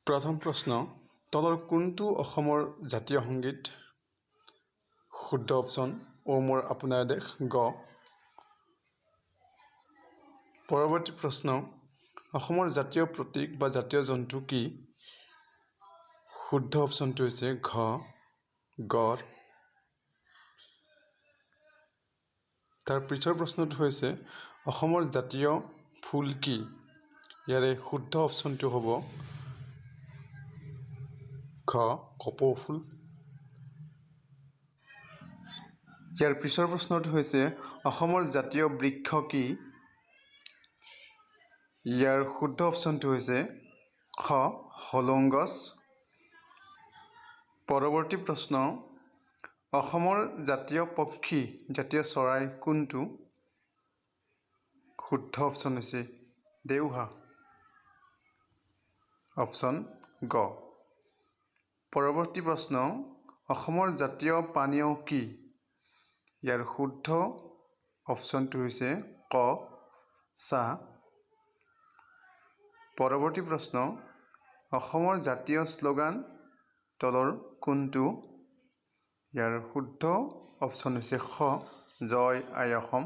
প্ৰথম প্ৰশ্ন, তলৰ কোনটো অসমৰ জাতীয় সংগীত? শুদ্ধ অপশ্যন অ' মোৰ আপোনাৰ দেশ, গ। পৰৱৰ্তী প্ৰশ্ন, অসমৰ জাতীয় প্ৰতীক বা জাতীয় জন্তু কি? শুদ্ধ অপশ্যনটো হৈছে ঘ, গড়। তাৰ পিছৰ প্ৰশ্নটো হৈছে, অসমৰ জাতীয় ফুল কি? ইয়াৰে শুদ্ধ অপশ্যনটো হ'ব ঘ, কপৌ ফুল। ইয়াৰ পিছৰ প্ৰশ্নটো হৈছে, অসমৰ জাতীয় বৃক্ষ কি? ইয়াৰ শুদ্ধ অপশ্যনটো হৈছে খ, হলং গছ। পৰৱৰ্তী প্ৰশ্ন, অসমৰ জাতীয় পক্ষী, জাতীয় চৰাই কোনটো? শুদ্ধ অপশ্যন হৈছে দেওহাঁহ, অপশ্যন গ। পৰৱৰ্তী প্ৰশ্ন, অসমৰ জাতীয় পানীয় কি? ইয়াৰ শুদ্ধ অপশ্যনটো হৈছে ক, চাহ। পৰৱৰ্তী প্ৰশ্ন, অসমৰ জাতীয় শ্লোগান তলৰ কোনটো? ইয়াৰ শুদ্ধ অপশ্যন হৈছে খ, জয় আই অসম।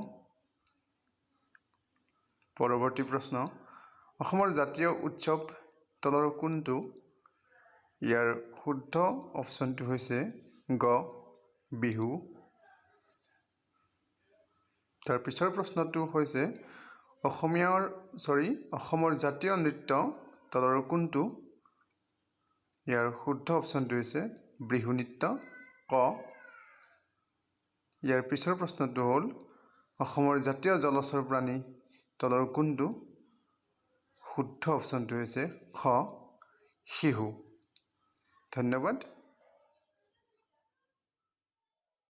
পৰৱৰ্তী প্ৰশ্ন, অসমৰ জাতীয় উৎসৱ তলৰ কোনটো? ইয়াৰ শুদ্ধ অপশ্যনটো হৈছে গ, বিহু। তাৰ পিছৰ প্ৰশ্নটো হৈছে, অসমীয়াৰ ছৰি অসমৰ জাতীয় নৃত্য তলৰ কোনটো? ইয়াৰ শুদ্ধ অপশ্যনটো হৈছে বিহু নৃত্য, ক। ইয়াৰ পিছৰ প্ৰশ্নটো হ'ল, অসমৰ জাতীয় জলচৰ প্ৰাণী তলৰ কোনটো? শুদ্ধ অপশ্যনটো হৈছে খ, শিহু। ধন্যবাদ।